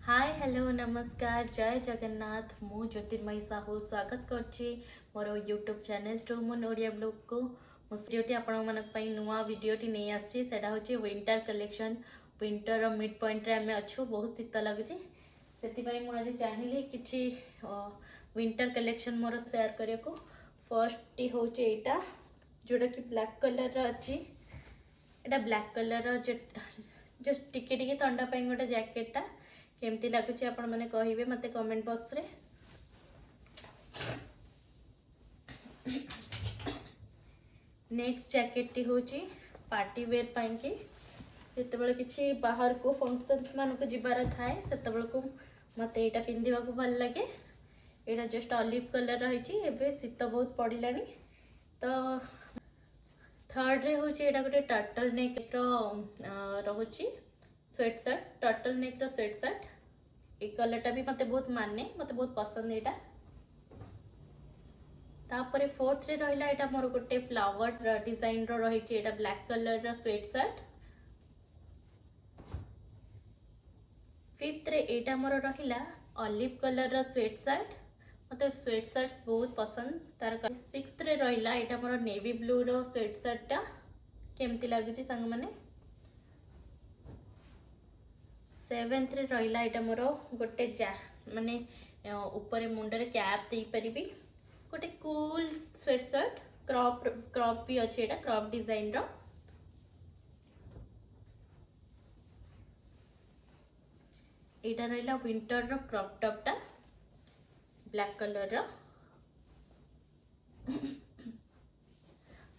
ହାଏ, hello, ନମସ୍କାର, ଜୟ ଜଗନ୍ନାଥ। ମୁଁ ଜ୍ୟୋତିର୍ମୟୀ ସାହୁ ସ୍ୱାଗତ କରୁଛି ମୋର YouTube channel true moon Odia ବ୍ଲଗ୍କୁ। ମୁଁ ଭିଡ଼ିଓଟି ଆପଣମାନଙ୍କ ପାଇଁ ନୂଆ ଭିଡ଼ିଓଟି ନେଇ ଆସିଛି। ସେଇଟା ହେଉଛି ୱିଣ୍ଟର କଲେକ୍ସନ୍। ୱିଣ୍ଟରର ମିଡ୍ ପଏଣ୍ଟରେ ଆମେ ଅଛୁ, ବହୁତ ଶୀତ ଲାଗୁଛି। ସେଥିପାଇଁ ମୁଁ ଆଜି ଚାହିଁଲି କିଛି ୱିଣ୍ଟର କଲେକ୍ସନ୍ ମୋର ସେୟାର କରିବାକୁ। ଫର୍ଷ୍ଟଟି ହେଉଛି ଏଇଟା, ଯେଉଁଟାକି ବ୍ଲାକ୍ କଲର୍ର ଅଛି। ଏଇଟା ବ୍ଲାକ୍ କଲର୍ର, ଜଷ୍ଟ ଟିକେ ଟିକେ ଥଣ୍ଡା ପାଇଁ ଗୋଟେ ଜ୍ୟାକେଟଟା। କେମିତି ଲାଗୁଛି ଆପଣମାନେ କହିବେ ମୋତେ କମେଣ୍ଟ ବକ୍ସରେ। ନେକ୍ସଟ ଜ୍ୟାକେଟଟି ହେଉଛି ପାର୍ଟି ୱେର୍ ପାଇଁକି। ଯେତେବେଳେ କିଛି ବାହାରକୁ ଫଙ୍କସନ୍ସ ମାନଙ୍କୁ ଯିବାର ଥାଏ, ସେତେବେଳକୁ ମୋତେ ଏଇଟା ପିନ୍ଧିବାକୁ ଭଲ ଲାଗେ। ଏଇଟା ଜଷ୍ଟ ଅଲିଭ୍ କଲର୍ ରହିଛି। ଏବେ ଶୀତ ବହୁତ ପଡ଼ିଲାଣି ତ। ଥର୍ଡ଼ରେ ହେଉଛି ଏଇଟା ଗୋଟେ ଟର୍ଟଲ ନେକ୍ର ରହୁଛି ସ୍ୱେଟ୍ ସାର୍ଟ। ଟର୍ଟଲ ନେକ୍ର ସ୍ୱେଟ୍ ସାର୍ଟ। ଏଇ କଲର୍ଟା ବି ମୋତେ ବହୁତ ମାନେ, ମୋତେ ବହୁତ ପସନ୍ଦ ଏଇଟା। ତାପରେ ଫୋର୍ଥରେ ରହିଲା ଏଇଟା ମୋର ଗୋଟେ ଫ୍ଲାୱାର ଡିଜାଇନର ରହିଛି। ଏଇଟା ବ୍ଲାକ୍ କଲର୍ର ସ୍ୱେଟ୍ ସାର୍ଟ। ଫିଫ୍ଥରେ ଏଇଟା ମୋର ରହିଲା ଅଲିଭ୍ କଲର୍ର ସ୍ୱେଟ୍ ସାର୍ଟ। ମୋତେ ସ୍ୱେଟ୍ ସାର୍ଟସ୍ ବହୁତ ପସନ୍ଦ ତାର। ସିକ୍ସଥରେ ରହିଲା ଏଇଟା ମୋର ନେଭି ବ୍ଲୁର ସ୍ୱେଟ୍ ସାର୍ଟଟା। କେମିତି ଲାଗୁଛି ସାଙ୍ଗମାନେ? ସେଭେନ୍ଥରେ ରହିଲା ଏଇଟା ମୋର ଗୋଟେ ଯା ମାନେ ଉପରେ ମୁଣ୍ଡରେ କ୍ୟାପ୍ ଦେଇପାରିବି, ଗୋଟେ କୁଲ୍ ସ୍ୱେଟ୍ ସାର୍ଟ। କ୍ରପ୍ ବି ଅଛି, ଏଇଟା କ୍ରପ୍ ଡିଜାଇନର। ଏଇଟା ରହିଲା ୱିଣ୍ଟରର କ୍ରପ୍ ଟପ୍ଟା, ବ୍ଲାକ୍ କଲର୍ର।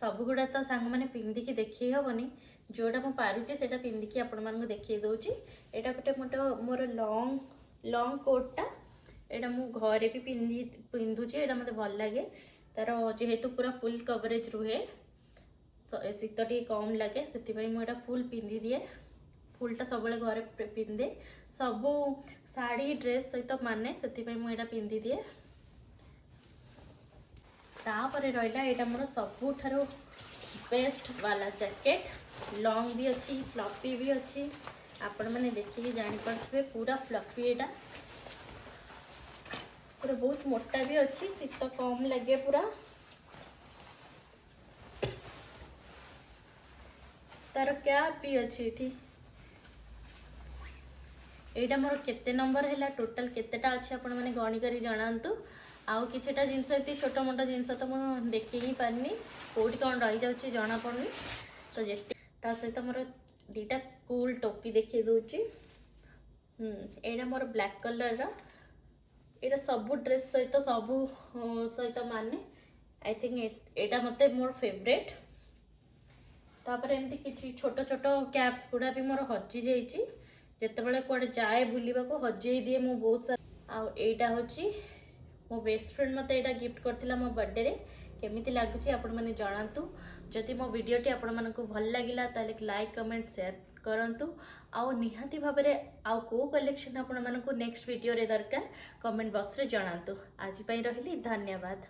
ସବୁଗୁଡ଼ା ତ ସାଙ୍ଗମାନେ ପିନ୍ଧିକି ଦେଖେଇ ହେବନି। ଯେଉଁଟା ମୁଁ ପାରୁଛି, ସେଇଟା ପିନ୍ଧିକି ଆପଣମାନଙ୍କୁ ଦେଖେଇ ଦେଉଛି। ଏଇଟା ଗୋଟେ ମୋର ଲଙ୍ଗ୍ ଲଙ୍ଗ୍ କୋଟ୍ଟା। ଏଇଟା ମୁଁ ଘରେ ବି ପିନ୍ଧୁଛି। ଏଇଟା ମୋତେ ଭଲ ଲାଗେ। ତାର ଯେହେତୁ ପୁରା ଫୁଲ୍ କଭରେଜ୍ ରୁହେ, ଶୀତ ଟିକେ କମ୍ ଲାଗେ, ସେଥିପାଇଁ ମୁଁ ଏଇଟା ଫୁଲ୍ ପିନ୍ଧିଦିଏ। ଫୁଲ୍ଟା ସବୁବେଳେ ଘରେ ପିନ୍ଧେ। ସବୁ ଶାଢ଼ୀ ଡ୍ରେସ୍ ସହିତ ମାନେ, ସେଥିପାଇଁ ମୁଁ ଏଇଟା ପିନ୍ଧିଦିଏ। ତାପରେ ରହିଲା ଏଇଟା ମୋର ସବୁଠାରୁ ବେଷ୍ଟ ବାଲା ଜ୍ୟାକେଟ୍। ଲଙ୍ଗ୍ ବି ଅଛି, ଫ୍ଲଫି ବି ଅଛି। ଆପଣମାନେ ଦେଖିକି ଜାଣିପାରୁଥିବେ, ପୁରା ଫ୍ଲଫି ଏଇଟା, ପୁରା ବହୁତ ମୋଟା ବି ଅଛି, ଶୀତ କମ୍ ଲାଗେ ପୁରା। ତାର କ୍ୟାପ୍ ବି ଅଛି ଏଠି। ଏଇଟା ମୋର କେତେ ନମ୍ବର ହେଲା? ଟୋଟାଲ କେତେଟା ଅଛି ଆପଣମାନେ ଗଣି କରି ଜଣାନ୍ତୁ। ଆଉ କିଛିଟା ଜିନିଷ ଏମିତି ଛୋଟ ମୋଟ ଜିନିଷ ତ ମୁଁ ଦେଖେଇ ହିଁ ପାରିନି, କେଉଁଠି କ'ଣ ରହିଯାଉଛି ଜଣାପଡ଼ୁନି। ତ ଯେତେ ତା ସହିତ ମୋର ଦୁଇଟା କୁଲ୍ ଟୋପି ଦେଖେଇ ଦେଉଛି। ଏଇଟା ମୋର ବ୍ଲାକ୍ କଲର୍ର। ଏଇଟା ସବୁ ଡ୍ରେସ୍ ସହିତ, ସବୁ ସହିତ ମାନେ, I think ଏଇଟା ମୋତେ ମୋର ଫେଭରେଟ୍। ତାପରେ ଏମିତି କିଛି ଛୋଟ ଛୋଟ କ୍ୟାପ୍ସ ଗୁଡ଼ା ବି ମୋର ହଜି ଯାଇଛି। ଯେତେବେଳେ କୁଆଡ଼େ ଯାଏ ବୁଲିବାକୁ, ହଜେଇ ଦିଏ ମୁଁ ବହୁତ ସାରା। ଆଉ ଏଇଟା ହେଉଛି ମୋ ବେଷ୍ଟ ଫ୍ରେଣ୍ଡ ମୋତେ ଏଇଟା ଗିଫ୍ଟ କରିଥିଲା ମୋ ବର୍ଥଡେରେ। କେମିତି ଲାଗୁଛି ଆପଣମାନେ ଜଣାନ୍ତୁ। ଯଦି ମୋ ଭିଡ଼ିଓଟି ଆପଣମାନଙ୍କୁ ଭଲ ଲାଗିଲା, ତାହେଲେ ଲାଇକ୍, କମେଣ୍ଟ, ସେୟାର କରନ୍ତୁ। ଆଉ ନିହାତି ଭାବରେ ଆଉ କେଉଁ କଲେକ୍ସନ୍ ଆପଣମାନଙ୍କୁ ନେକ୍ସଟ ଭିଡ଼ିଓରେ ଦରକାର, କମେଣ୍ଟ ବକ୍ସରେ ଜଣାନ୍ତୁ। ଆଜି ପାଇଁ ରହିଲି, ଧନ୍ୟବାଦ।